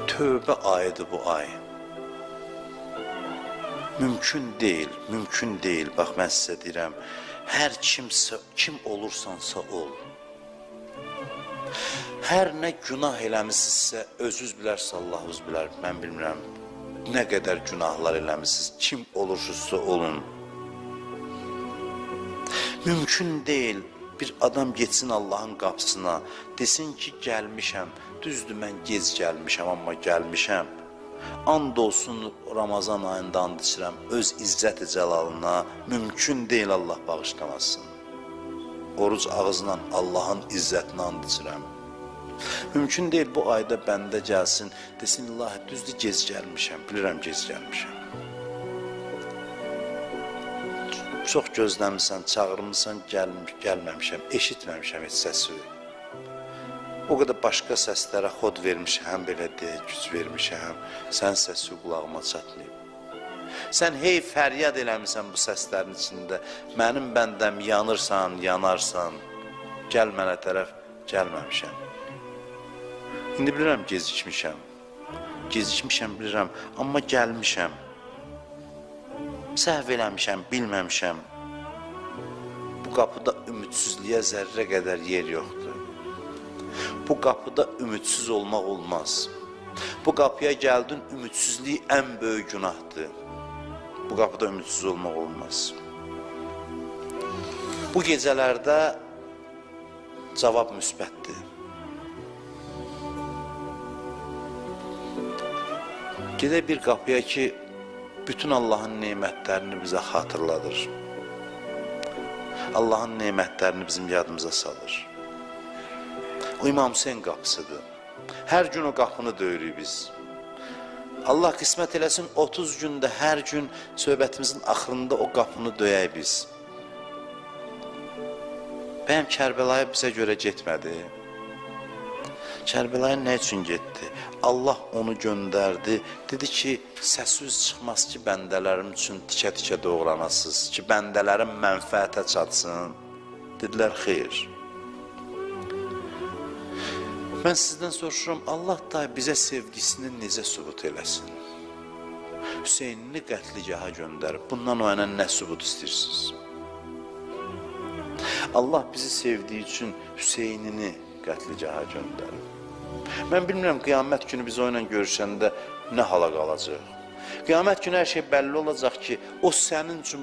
Tövbə ayıdır bu ay. Mümkün deyil, mümkün deyil. Bax, mən sizə deyirəm, hər kimsə, kim olursansa ol. Hər nə günah eləmisinizsə, özünüz bilərsiniz, Allahınız bilər, mən bilmirəm. Nə qədər günahlar eləmisiniz, kim olursunuzsa olun. Mümkün deyil bir adam getsin Allahın qapısına, desin ki, gəlmişəm, düzdür, mən gec gəlmişəm, amma gəlmişəm. And olsun Ramazan ayında and içirəm, öz izzət-i cəlalına, mümkün deyil Allah bağışlamasın. Oruc ağızla Allahın izzətinə and içirəm. Mümkün deyil bu ayda bəndə gəlsin, desin, İlahi, düzdür, gec gəlmişəm, bilirəm gec gəlmişəm. Çox gözləmişsən, çağırmışsan, gəlməmişəm, eşitməmişəm heç səsi. O qədər başqa səslərə xod vermişəm, belə deyək, güc vermişəm, sən səsi qulağıma çatmayıb. Sən hey fəryad eləmişsən bu səslərin içində, mənim bəndəm yanırsan, yanarsan, gəl mənə tərəf, gəlməmişəm. İndi bilirəm gecikmişəm, gecikmişəm bilirəm, amma gəlmişəm. Səhv eləmişəm, bilməmişəm. Bu qapıda ümidsizliyə zərrə qədər yer yoxdur. Bu qapıda ümidsiz olmaq olmaz. Bu qapıya gəldin, ümidsizlik ən böyük günahdır. Bu qapıda ümidsiz olmaq olmaz. Bu gecələrdə cavab müsbətdir. Gedək bir qapıya ki, bütün Allahın nemətlərini bizə xatırladır. Allahın nemətlərini bizim yadımıza salır. O İmam Hüseyn qapısıdır. Hər gün o qapını döyürük biz. Allah qismət eləsin, 30 gündə hər gün söhbətimizin axırında o qapını döyək biz. Bəyəm Kərbəlaya bizə görə getmədi. Kərbəlaya nə üçün getdi? Allah onu göndərdi. Dedi ki, səssiz çıxmaz ki, bəndələrim üçün tikə-tikə doğranasız, ki, bəndələrim mənfəətə çatsın. Dedilər, xeyr. Mən sizdən soruşuram, Allah da bizə sevgisini necə sübut eləsin? Hüseynini qətligaha göndərib. Bundan o yana nə sübut istəyirsiniz? Allah bizi sevdiyi üçün Hüseynini qətligaha göndərib. Mən bilmirəm, qiyamət günü biz o ilə görüşəndə nə hala qalacaq. Qiyamət günü hər şey bəlli olacaq ki, o sənin üçün